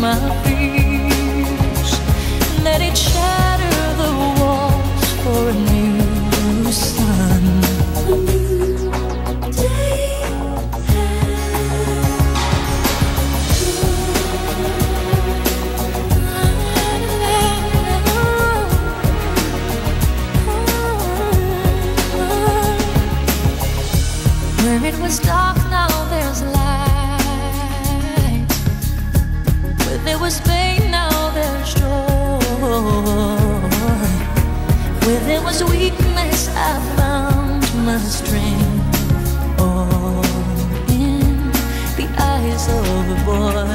my fears. Let it shatter the walls for a new sun. A new day. Where it was dark, now there's light. Where there was pain, now there's joy. Where there was weakness, I found my strength. All in the eyes of a boy.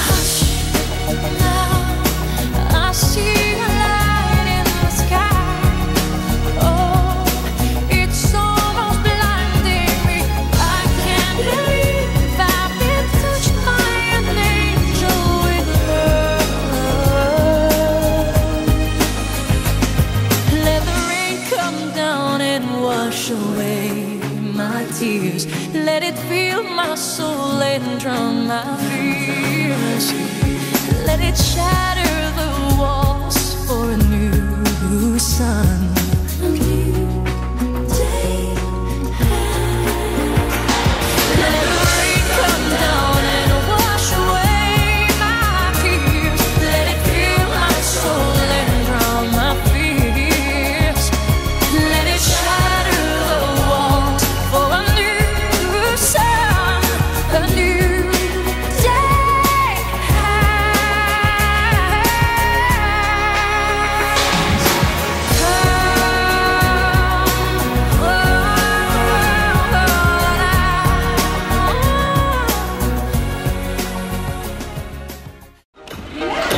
Hush, now I see a light in the sky. Oh, it's almost blinding me. I can't believe I've been touched by an angel with love. Let the rain come down and wash away my tears. Let it fill my soul and drown my fears. Let it shatter the walls for a new sun. A new day. Let the rain come down and wash away my tears. Let it fill my soul and drown my fears. Let it shatter the walls for a new sun. A new day.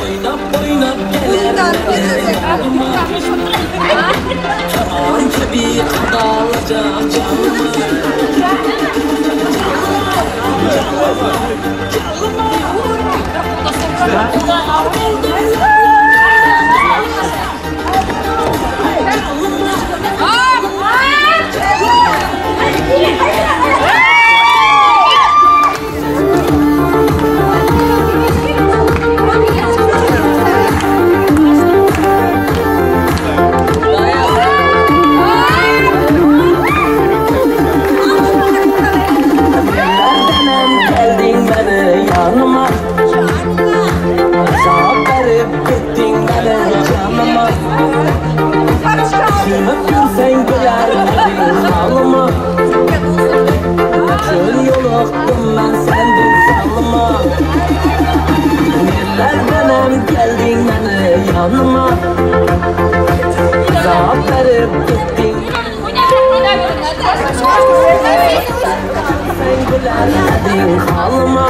Oynap oynap gelir yanıma. Kaman gibi kadalacak canıma. Canıma, canıma, canıma. Geldin beni yanıma, azap verip gittin beni canıma. Sümüp yürsen güler benim halıma. Çöl yoluqdum ben sendin salıma. Nelerdenem geldin beni yanıma, azap verip gittin. Sen gülermedin halıma.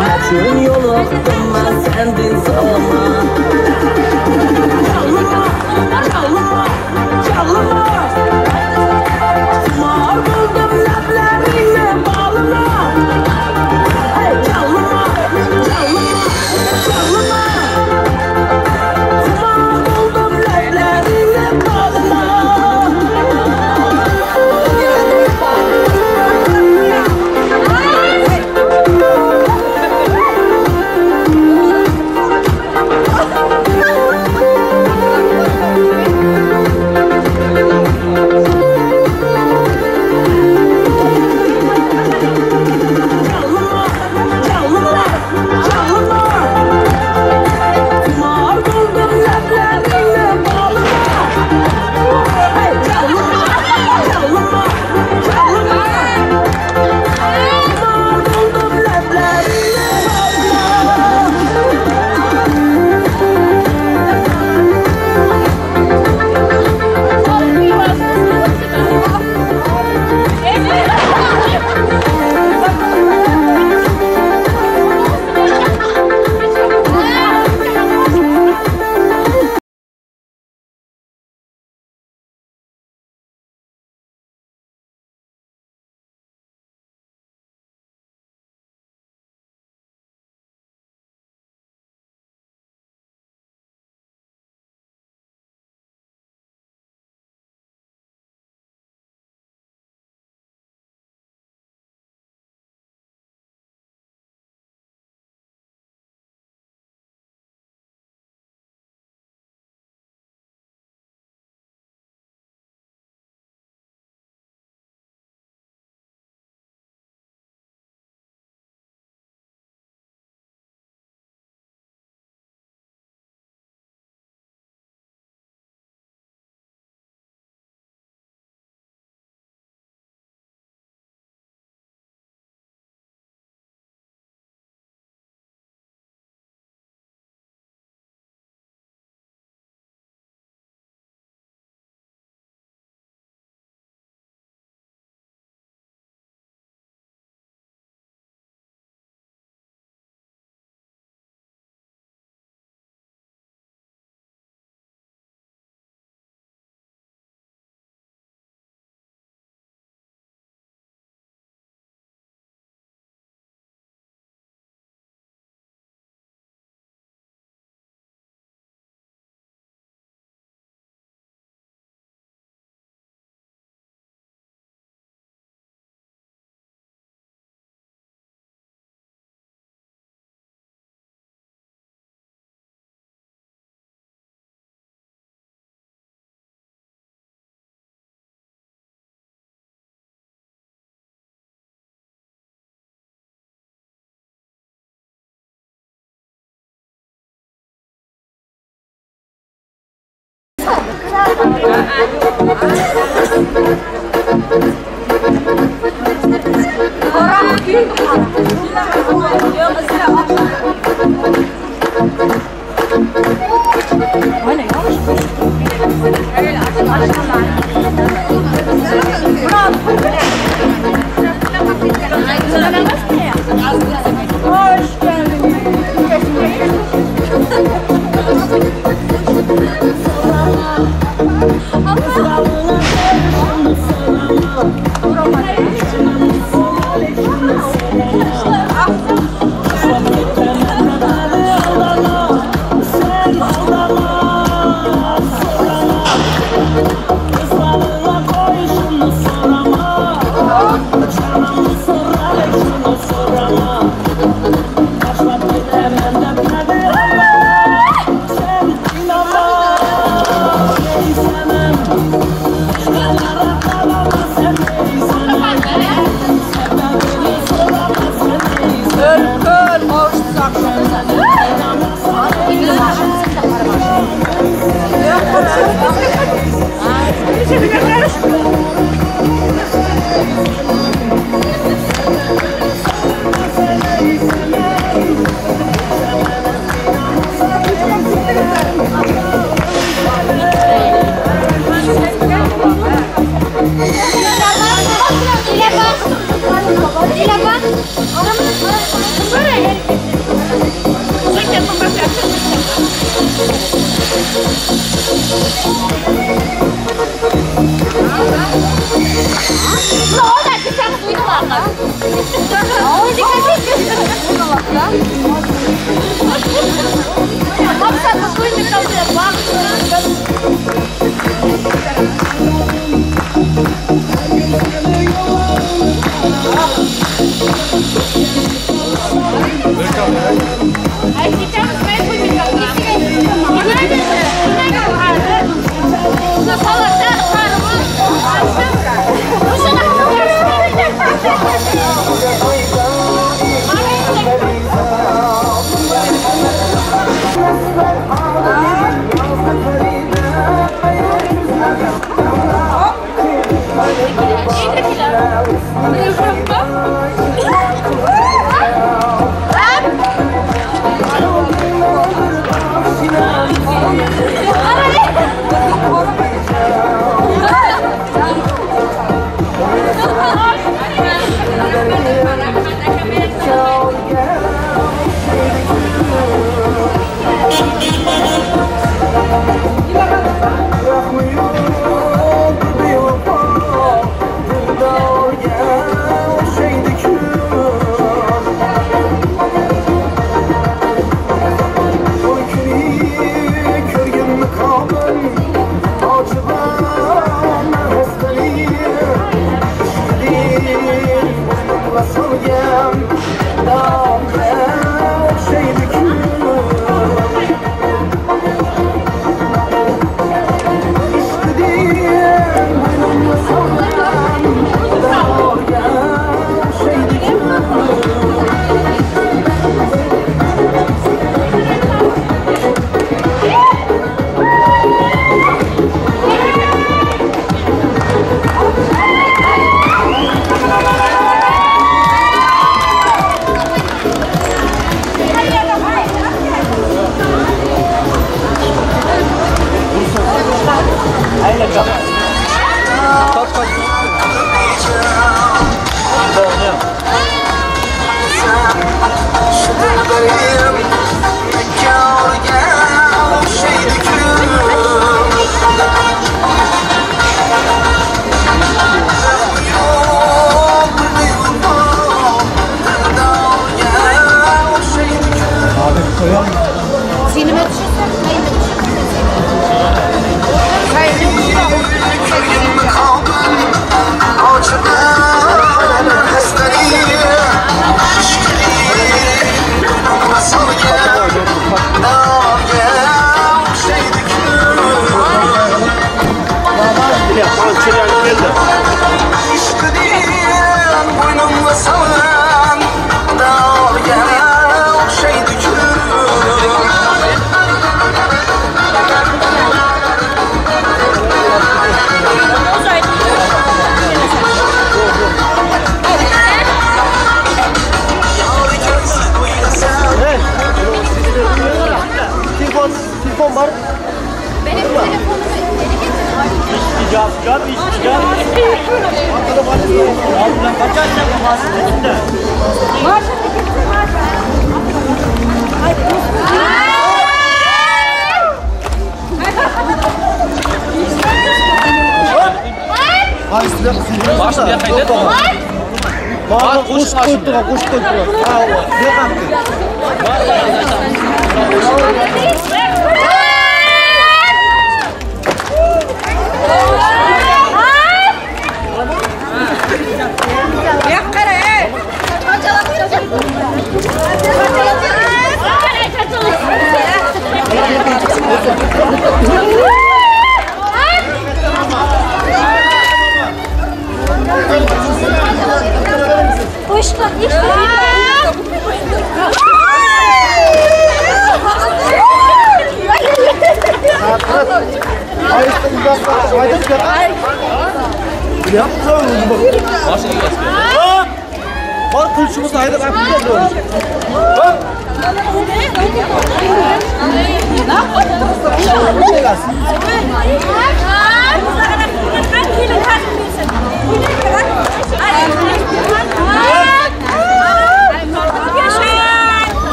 Bütün yoluqdum ben sendin salıma. Çalıma, çalıma, çalıma. Kumar buldum leblerine bağlıma. Hey, çalıma, çalıma, çalıma. Kumar buldum leblerine bağlıma.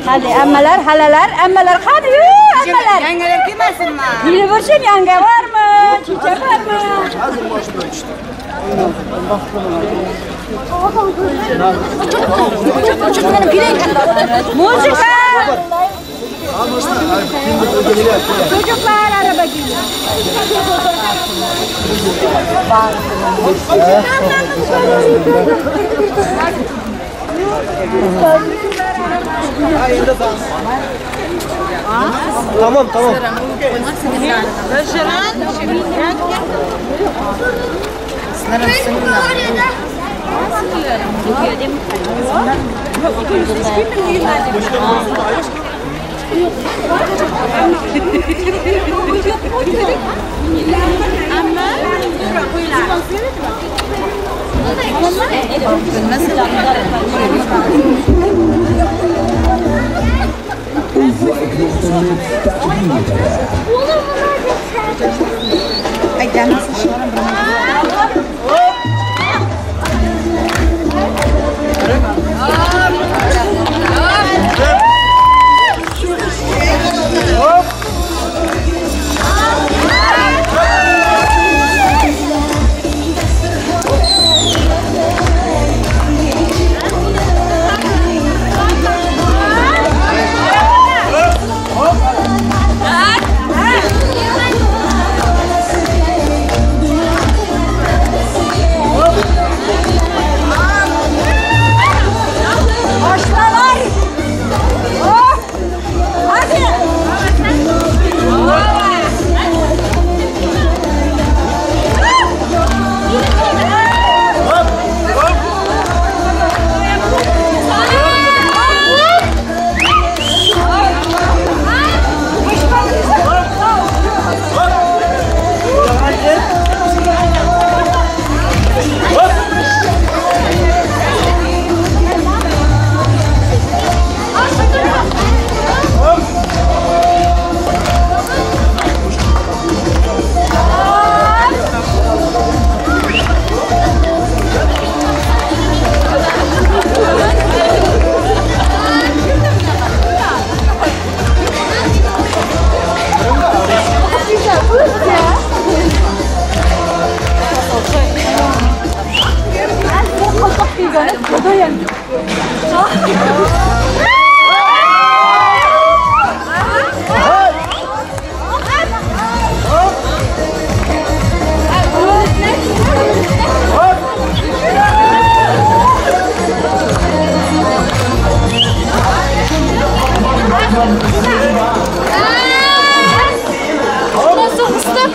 Hadi ammalar, halalar, ammalar, hadi ammalar. Yangalar kelmasinmi? Yuraversin, yanga bormi, chicha bormi? Muzika! Çocuklar araba geliyor. Tamam tamam. Nasıl ıslık?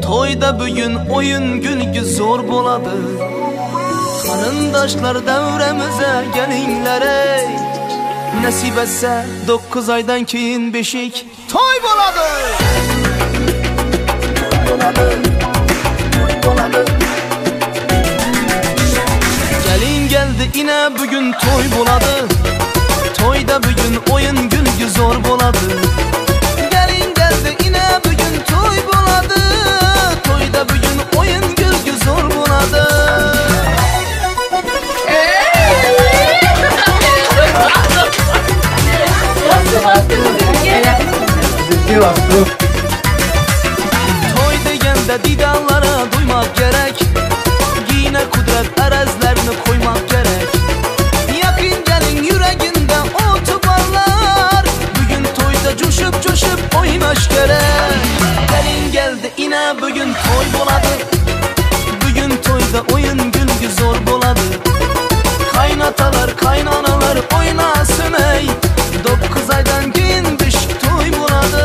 To'yda bugun o'yin kulgi zo'r bo'ladi. Qarindoshlar davramiza kelinglar ey. Nasib etsa 9 oydan keyin beshik to'y bo'ladi. Bo'ladi, to'y bo'ladi. Gelin geldi yine bugün to'y bo'ladi. To'yda bugun o'yin kulgi zo'r bo'ladi. Gelin geldi yine bugün to'y bo'ladi. To'yda bugun o'yin kulgi zo'r bo'ladi. To'y deganda didonlara duymaq kerak. Giyine kudret arazlarını koymak gerek. Yakın gelin yüreğinde otu parlar. Bugün toyda coşup coşup oynaş gerek. Gelin geldi yine bugün toy boladı. Bugün toyda oyun gülgü zor boladı. Kaynatalar kaynanalar oynasın ey. 9 aydan keyin beshik to'y boladı.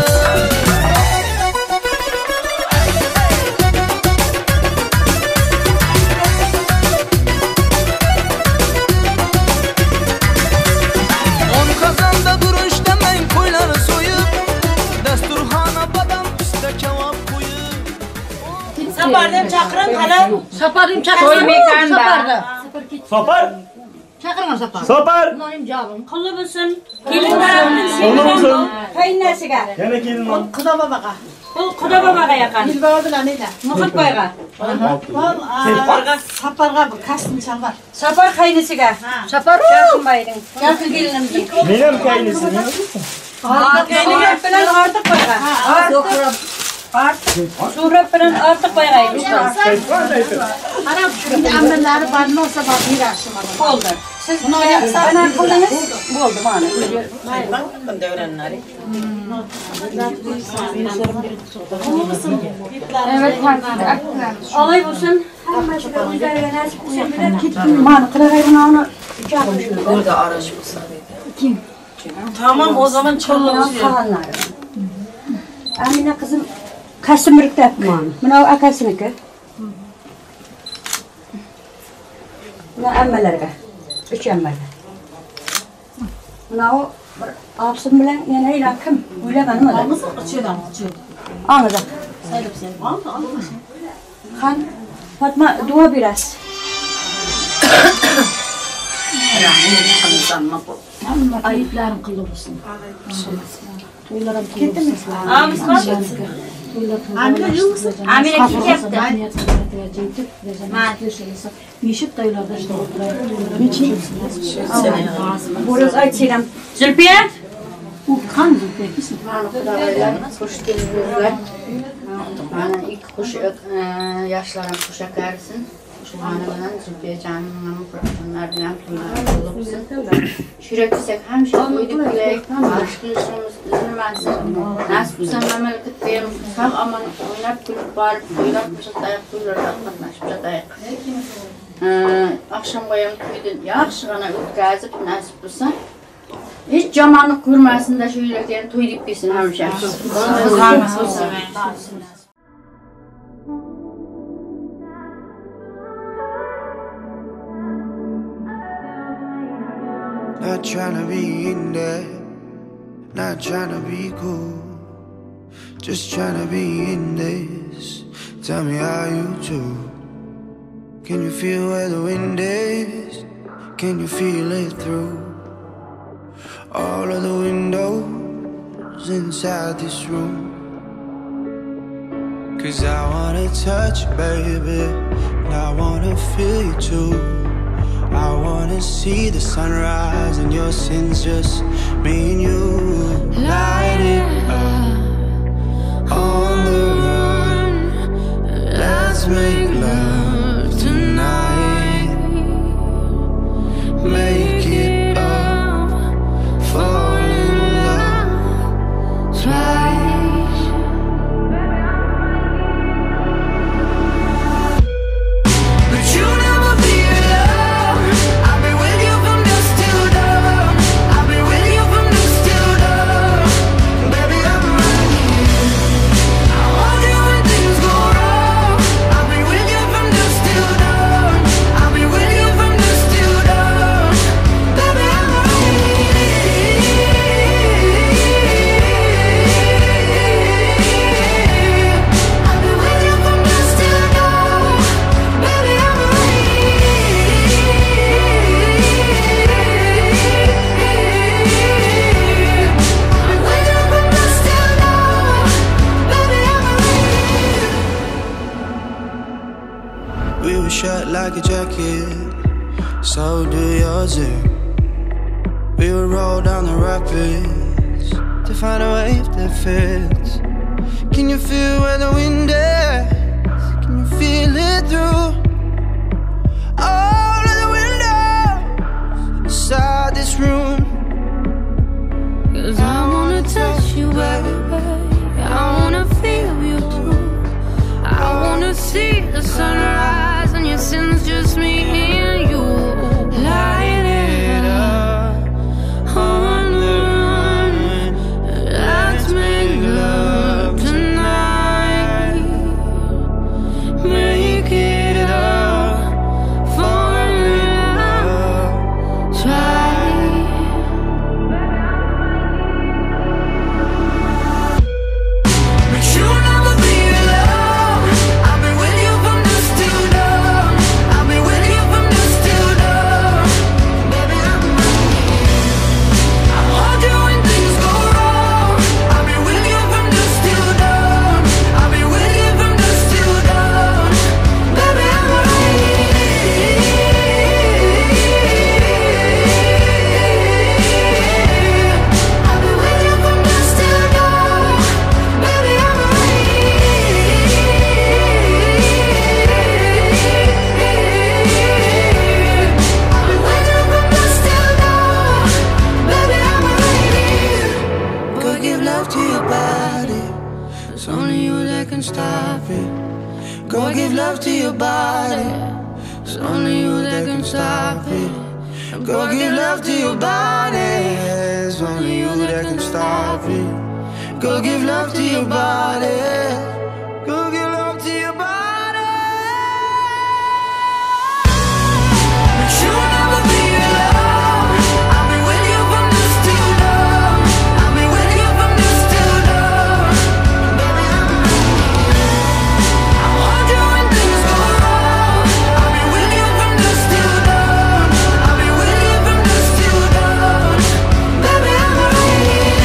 Sapardan chaqiring hali. Sapardan chaqiring. Saparda. Sapar? Chaqiring Sapar. Sapar. Nonim javob. Qulli bo'lsin. Kelin tarafdan sevgan qaynasiga. Yana kelin. Xudo boboga. Bu Xudo boboga yaqin. Dilbaba bilan edi. Muhitboyga. Vol Saparga bu kastin chalvar. Sapar qaynisiga. Sapar Jarqinboyning. Jarqin kelinimizning. Men ham qaynisi. Qaynisi bilan Ortiqboyga. Artık Suhrab bilan Ortiqboyga. Ammallari barmi olsa bor, yaxshi mana. Bo'ldi. Siz buni qildingiz? Bo'ldi mana. Evet, olay bo'lsin. Hammasiga o'zlariga nasib qilsin bilan ketdim. Mana qilag'ayni uni Burada araç bo'lsa dedi. Kim? Tamam, o zaman challar. Amina qizim Qasimlikda. Mana akasiniki. Mana ammalarga. 3 ammaga. Mana u bir absim bilan yana ila kim? O'ylaman nima? Anladım. Xan Fatma dua berasiz. Ayıplarım qilib bo'lsin. To'ylarim Ketdimi? Amina ketyapti. Bo'roz aytsam. Zulfiya? Xo'sh keldingizlar. Mana ikki qo'sh yoshlar qo'sha qarisin. Qo'shilgani bilan Zulfiyajonning qo'shimlar bilan to'ylar bo'lsin. Shurak desak hamisha qo'ydik kulayik, barishqilishimiz uzilmasin. Nasib bo'lsa mamlakatda ham sog' omon o'ynab kulib borib, to'ylab chatayıq, to'ylarda qatnashib chatayıq. Oqshomga ham to'yni yaxshigina o'tkazib, nasib bo'lsa hech yomonlik ko'rmasin-da, shu yurakdan to'y deb kelsin hamisha. Not tryna be in there, not tryna be cool, just tryna be in this. Tell me how you do. Can you feel where the wind is? Can you feel it through all of the windows inside this room? 'Cause I wanna touch you, baby, and I wanna feel you too. I wanna see the sunrise and your sins, just me and you. Light it up on the run. Let's make love tonight. Make it up, fall in love twice. But you'll never be alone. I'll be with you from dusk till dawn. I'll be with you from dusk till dawn. Baby, I'm a shirt like a jacket, so do yours. Yeah. We would roll down the rapids to find a wave that fits. Can you feel where the wind is? Can you feel it through all of the windows inside this room? 'Cause I wanna touch you, baby. I wanna feel you too. I wanna see the sunrise and your sins, just me and you. Light it up on the run. Let's make love tonight. Make it up, fall in love, try. But you'll never be alone. I'll be with you from dusk till dawn. I'll be with you from dusk till dawn. Baby, I'm right here. I'll hold you when things go wrong. I'll be with you from dusk till dawn. I'll be with you from dusk till dawn. Baby, I'm right here. I'll be with you from dusk till dawn. Baby, I'm right here. I'll be with you from dusk till dawn. Baby, I'm right here. Go give love to your body. It's only you that can stop it. Go give love to your body. It's only you that can stop it. Go give love to your body. It's only you that can stop it. Go give love to your body. Go give love to your body. But you'll never be alone. I'll be with you from dusk till dawn. I'll be with you from dusk till dawn. Baby, I'm right here. I'll hold you when things go wrong. I'll be with you from dusk till dawn. I'll be with you from dusk till dawn. Baby, I'm right here.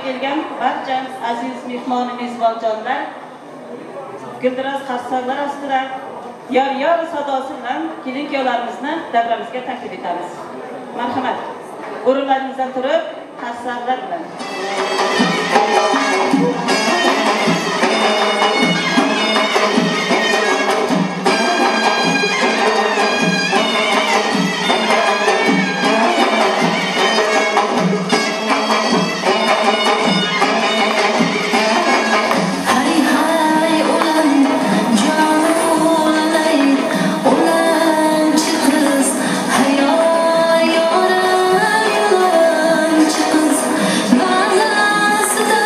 Kelgan barcha aziz mehmon mezbonjonlar guldiroz qarsaklar ostida yor yor sadosi bilan kelin kuyovlarimizni davramizga taklif etamiz. Marhamat. O'rinlaringizdan turib qarsaklar bilan. Mazasida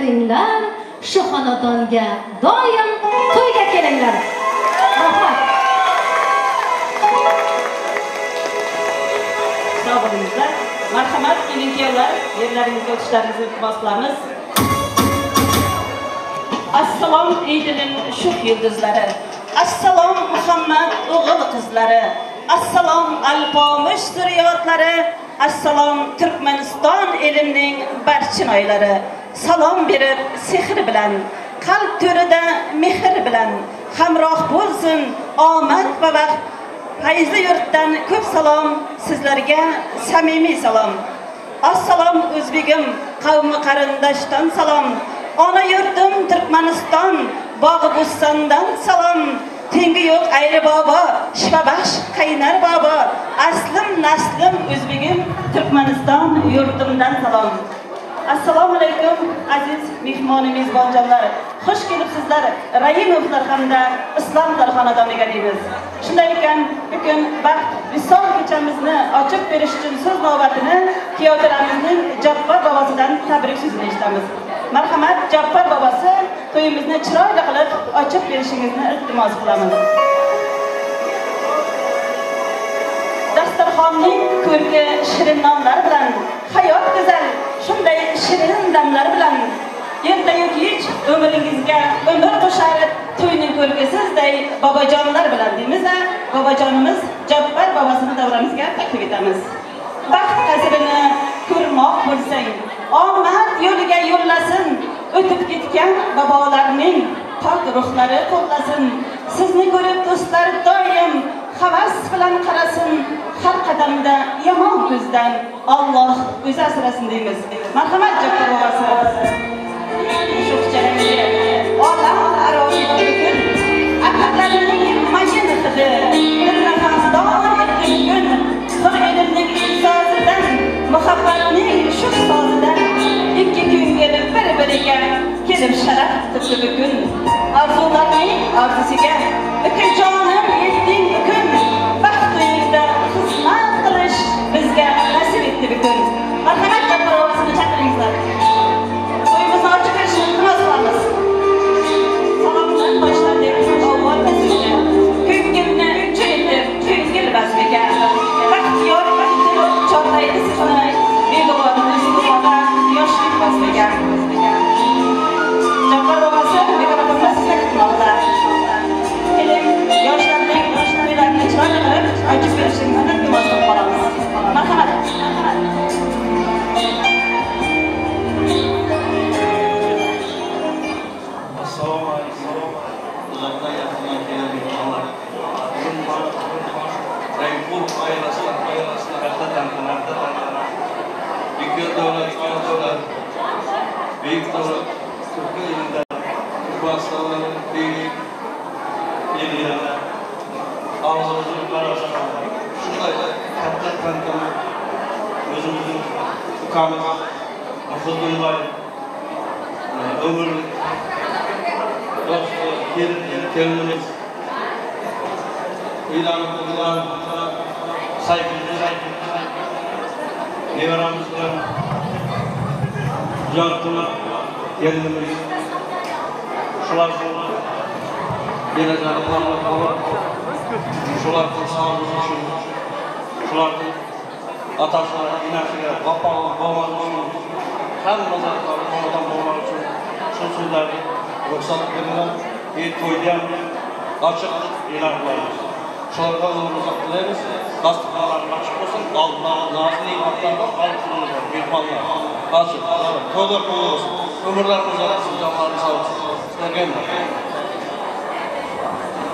Kiringlar, shu xonadonga doim to'yga kelinglar. Rahmat. Sog' bo'linglar. Marhamat, kelin kuyovlar, yerlaringizga o'tishlaringizni iltimos qilamiz. Assalom ey dilin şuh yulduzlari, assalom Muhammad o'g'il qizlari, assalom Alpomish zurriyotlari, assalom Turkmaniston elimning barchinoylari. Salom berib sehr bilan, qalb to'rida mehr bilan hamroh bo'lsin omad va baxt. Fayzli yurtdan ko'p salom, sizlarga samimiy salom. Assalom o'zbegim, qavmi qarindoshdan salom. Ona yurtim Turkmaniston, bog'i bo'stondan salom. Tengi yo'q ayri bobo, shifobaxsh qaynar bobo. Aslim naslim o'zbegim, Turkmaniston yurtimdan salom. Assalomu alaykum aziz mehmoni mezbonjonlar. Xush kelibsizlar Rahimovlar hamda Islomlar xonadoniga deymiz. Shunday ekan, bugun baxt visol kechamizni ochib berish uchun so'z navbatini kuyovtaramizning Jaffar bobosidan tabrik so'zini eshitamiz. Marhamat Jaffar bobosi, to'yimizni chiroyli qilib ochib berishingizni iltimos qilamiz. Dasturxonning ko'rki shirin nonlar bilan, hayot go'zal shunday shirin damlar bilan, ertayu kech umringizga umr qo'shar to'yning ko'rki sizday bobojonlar bilan deymiz-a. Bobojonimiz Jaffar bobosini davramizga taklif etamiz. Baxt qasrini ko'rmoq bo'lsang, omad yo'liga yo'llasin, o'tib ketgan bobolarning pok ruhlari qo'llasin. Sizni ko'rib do'stlar doim havas bilan qarasin, har qadamda yomon ko'zdan Alloh o'zi asrasin deymiz. Marhamat Jaffar bobosi. Olam aro bugun aqllarining mayin hidi, bir nafas davom etdi bugun. Bir ilmning sozidan, muhabbatning shu sozidan ikki ko'ngil bir-biriga kelib sharaf tutdi bugun. Orzularning orzusiga bugun jonim yetding bugun. Baxt to'yida xizmat qilish bizga nasib etdi bugun. Marhamat Jaffar bobosini chaqiringizlar. To'yimizni ochib berishni iltimos qilamiz. Salomdan boshladik avval sizga. Ko'ngilni jur etib, ko'ngil bazmiga. Baxtiyor chorlaydi sizni beg'ubor do'stlik va yoshlik bazmiga. Jaffar bobosi mikrofonni sizga kutmoqda. Keling, yoshlarning to'ylarini chiroyli qilib ochib berishingizni iltimos qilib qolamiz. Marhamat. Assalomu alaykum. Uzakdan yakından gelen mehmonlar. Rengpur ailesi, katta tantana, Büyük devlet, büyük devlet, Türkiye elinde, Türkmenistan'ın büyük elinde, ağzımızın parasını, şunday katta tantana, özümüzün ukamız, Muhitdinbay, ömürlük, dostu, gelinimiz, uylanıp, saygımız, nevaramiz bilan uzattılar gelinimiz. Shular kelajagini olib, shularning sog'lig'i uchun, shularning otasiga, enasiga, bobosi uchun, hamma zatlarni xonadon bo'lgani uchun shu so'zlarni ruxsat beringlar. To'yda ham ochiq e'lon qilamiz. Shularga umr uzoq tilaymiz. Dasturxonlar ochiq bo'lsin, noz ne'matlardan olib turinglar, mehmonlar. Ochiq, to'ylar to'y bo'lsin, umrlar uzoq bo'lsin, jonlarimiz sog' bo'lsin. Sizlarga ham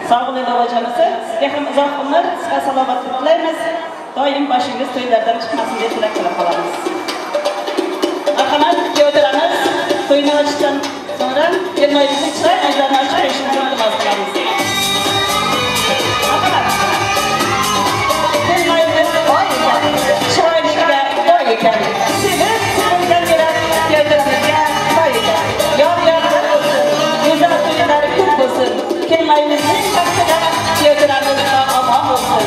Sog' bo'ling bobojonisi, sizga ham uzoq umr va salomatlik tilaymiz. Doim boshingiz to'ylardan chiqmasin deb tilak qilib qolamiz. Marhamat, kuyovlarimiz to'yni ochishdan so'ngra kelinoyimizning chiroyli yuzlarini ochib qo'yishini iltimos qilamiz. Marhamat. Kelinoyimiz boy ekan, chiroyligiga boy ekan. Sevib, sevilgan kerak, kuyovlarimizga boy ekan. Yor-yorlar bo'lsin, go'zal to'ylari ko'p bo'lsin. Kelinoyimizning baxtiga kuyovlarimiz omon bo'lsin.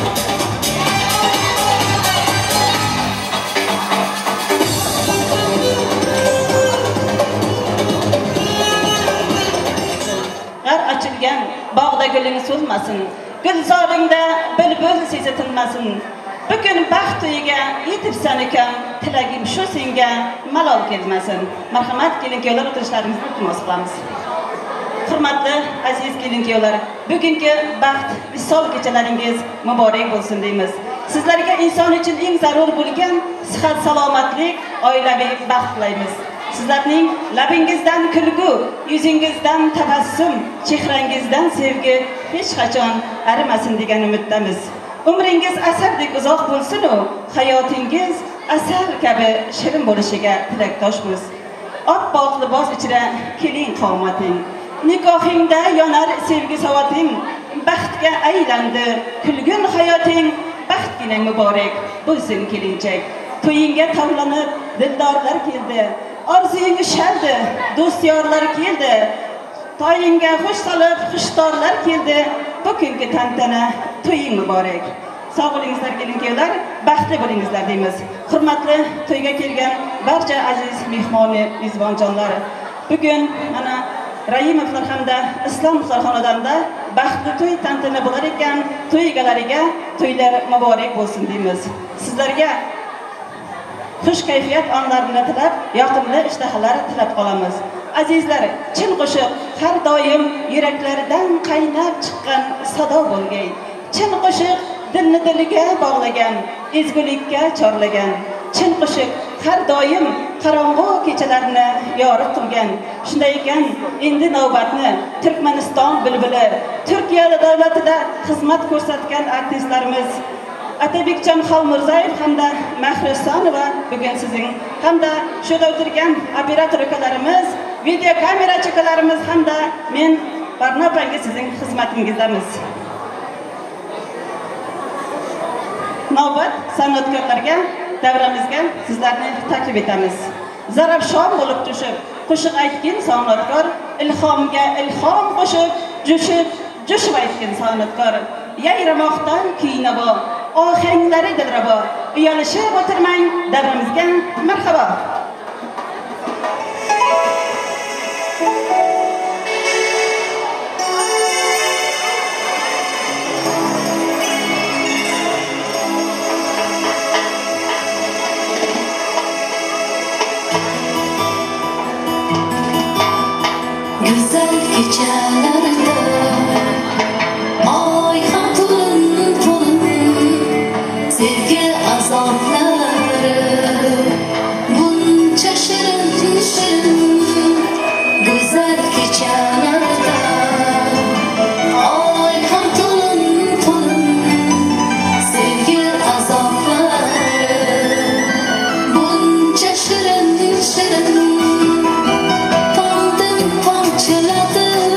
so'lmasin. Gulzoringda bulbul sesi tinmasin. Bugun baxt to'yiga yetibsan ukam, tilagim shu senga malol kelmasin. Marhamat, kelin kuyovlar o'tirishlaringizni iltimos qilamiz. Hurmatli aziz kelin kuyovlar, bugungi baxt visol kechalaringiz muborak bo'lsin deymiz. Sizlarga inson uchun eng zarur bo'lgan sihat, salomatlik, oilaviy baxt tilaymiz. Sizlarning labingizdan kulgu, yuzingizdan tabassum, chehrangizdan sevgi hech qachon arimasin degan umiddamiz. Umringiz asardek uzoq bo'lsin-u, hayotingiz asal kabi shirin bo'lishiga tilakdoshmiz. Oppoq libos ichra keling qomating. Nikohingda yonar sevgi sovating, baxtga aylandi kulgun hayoting, baxtgina muborak bo'lsin kelinchak. To'yingga tovlanib dildorlar keldi, orzuying ushaldi, do'st yorlar keldi. Toyingga xush solib xushtorlar keldi. Bugungi tantana to'ying muborak. Sog' bo'lingizlar kelin kuyovlar, baxtli bo'lingizlar deymiz. Hurmatli to'yga kelgan barcha aziz mehmon mezbonjonlar, bugun mana Rahimovlar hamda Islomovlar xonadonida baxtli to'y tantana bo'lar ekan, to'y egalariga to'ylar muborak bo'lsin deymiz. Sizlarga xush kayfiyat onlarini tilab, yoqimli ishtahalar tilab qolamiz. Azizlar, chin qo'shiq har doim yuraklardan qaynab chiqqan sado bo'lgay. Chin qo'shiq dilni diliga bog'lagan, ezgulikka chorlagan. Chin qo'shiq har doim qorong'u kechalarni yorug' qilgan. Shunday ekan, endi navbatni Turkmaniston bulbuli, Turkiya davlatida xizmat ko'rsatgan artistlarimiz Atabekjon Xolmirzayev hamda Mahrisonova bugun sizning hamda shu yerda o'tirgan operator ukalarimiz, video kamerachi ukalarimiz hamda men Barno opanga sizning xizmatingizdamiz. Navbat san'atkorlarga, davramizga sizlarni taklif etamiz. Zarafshon bo'lib tushib, qo'shiq aytgin san'atkor, ilhomga ilhom qo'shib, jo'shib, jo'shib aytgin san'atkor. Yayramoqdan kuy-navo, ohanglari dilrabo. Uyalishib o'tirmang, davramizga marhabo. Güzel gecelerden oy ham to'lin to'lin, sevgi azoblari buncha shirin shirin. Güzel gecelerden oy ham to'lin to'lin, sevgi azoblari buncha shirin shirin. Tamchiladim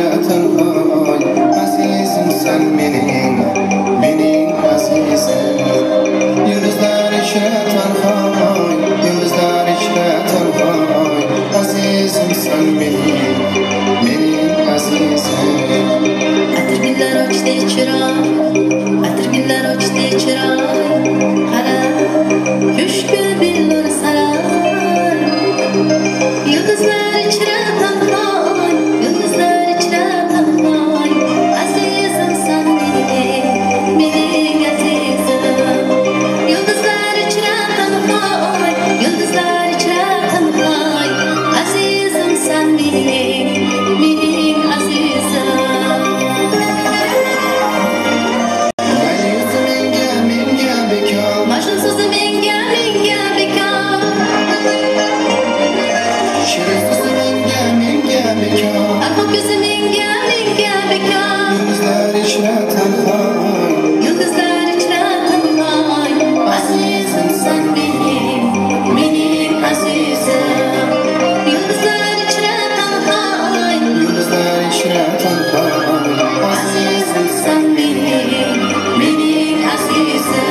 ichra tanho, azizimsan mening, mening azizim. Yulduzlar ichra tanho, yulduzlar ichra tanho, azizimsan mening, mening azizim. Atirgullar ochdi chiroy, atirgullar ochdi chiroy, qara ko'shki billur saroy. Yulduzlar ichra tanho, yulduzlar ichra tanho, azizimsan mening, mening azizim. Yulduzlar ichra tanho, yulduzlar ichra tanho, azizimsan mening, mening azizim. Layli menga, menga bekor, Majnun so'zi menga, menga bekor, Shirin so'zi menga, menga bekor, Farhod ko'zi menga, menga bekor. Yulduzlar ichra tanho, Yulduzlar ichra tanho, azizimsan mening, mening azizim. Yulduzlar ichra tanho, yulduzlar ichra tanho, azizimsan mening, mening azizim.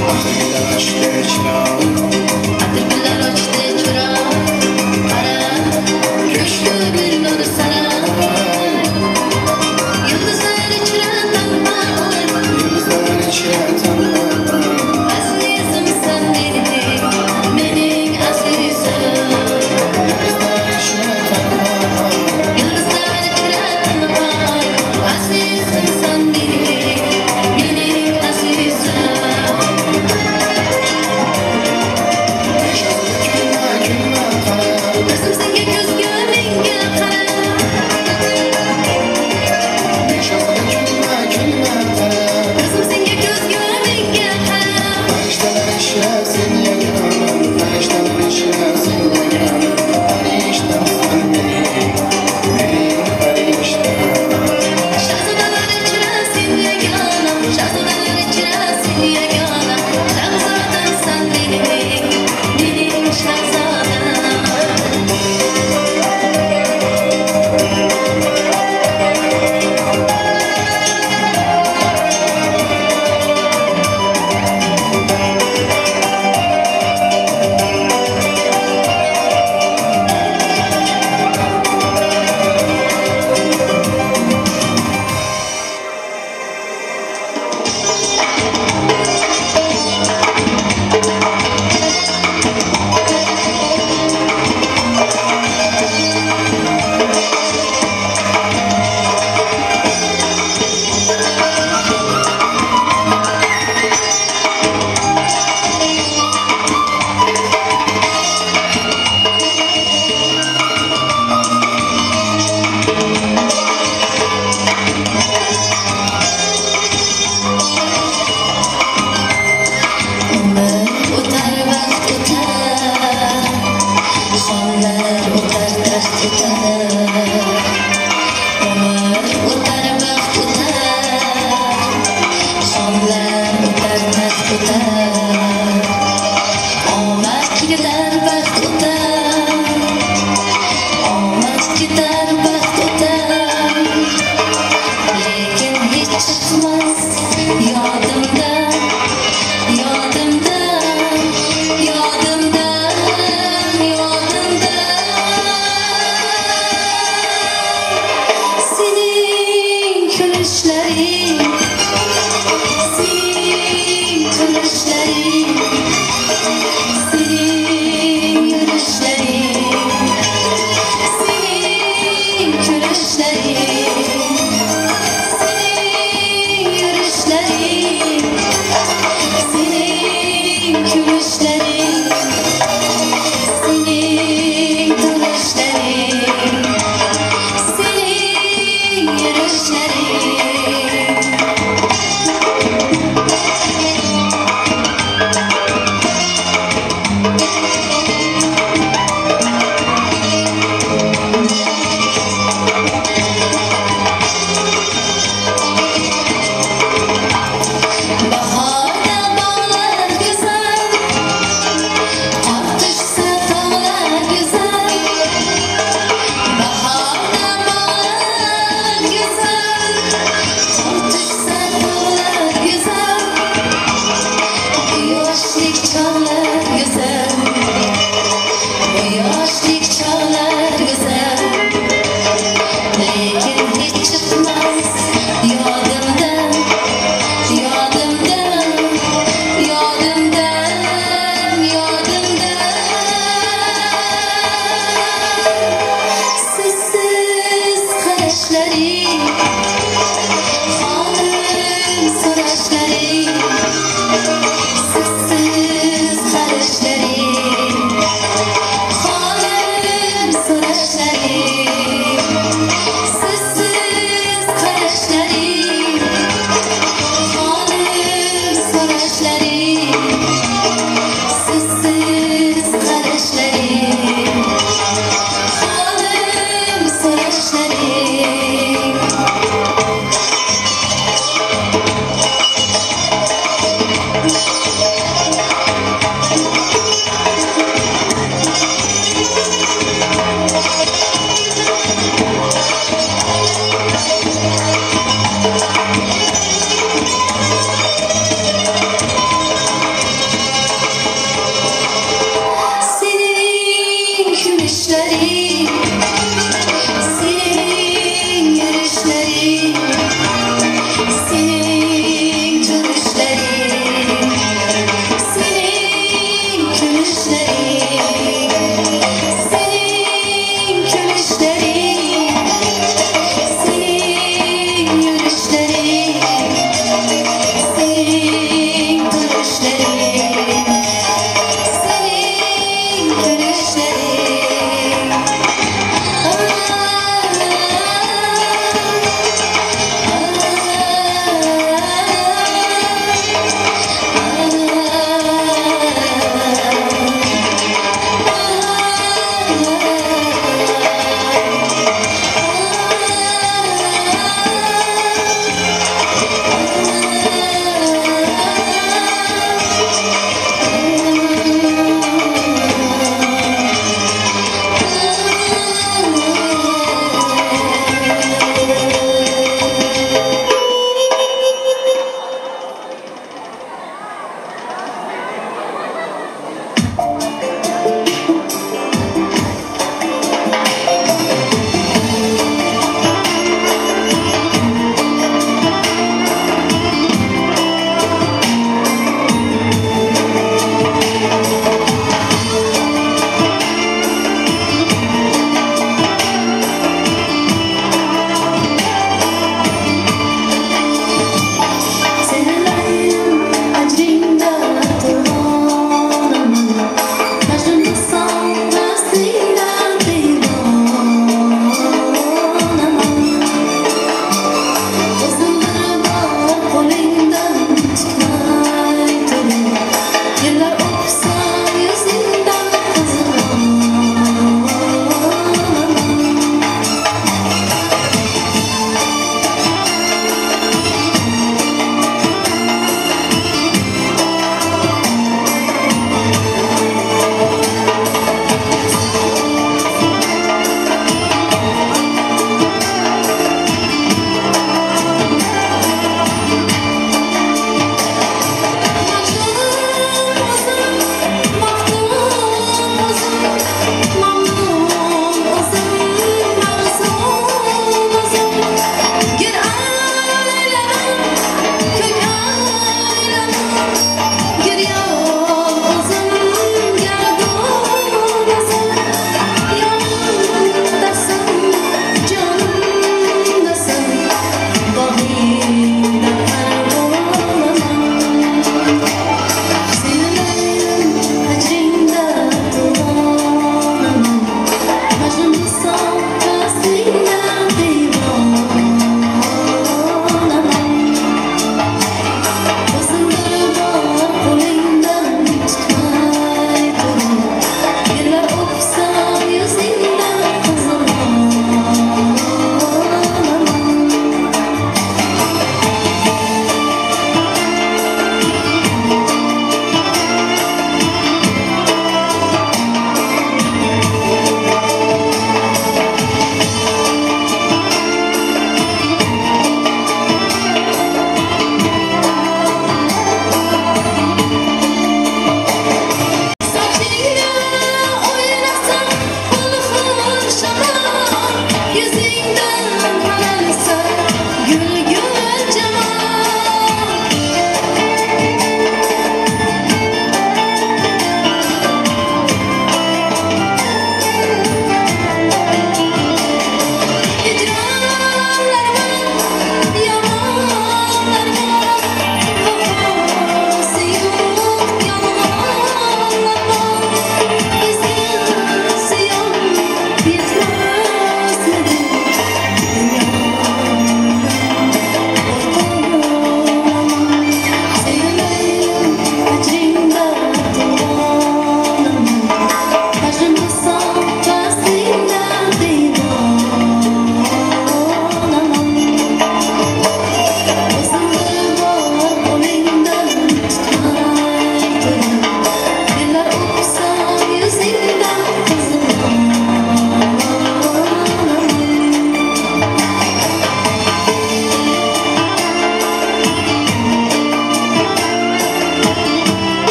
Atirgullar ochdi chiroy, Atirgullar ochdi chiroy, qara ko'shki billur saroy. Yulduzlar ichra tanho, yulduzlar ichra tanho, azizimsan mening, mening azizim. Yulduzlar ichra tanho, Yulduzlar ichra tanho, azizimsan mening, mening azizim.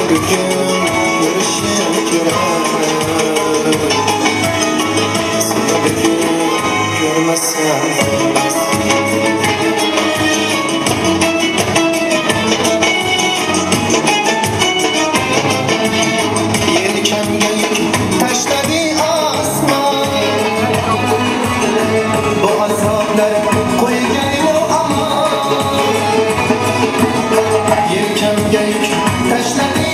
Bugun ko'rishim kerak. Seni bugun ko'rmasam bo'lmas. Yelkamga yuk tashladi osmon, bu azoblar qo'ygan yo'q amon. Yelkamga yuk tashladi.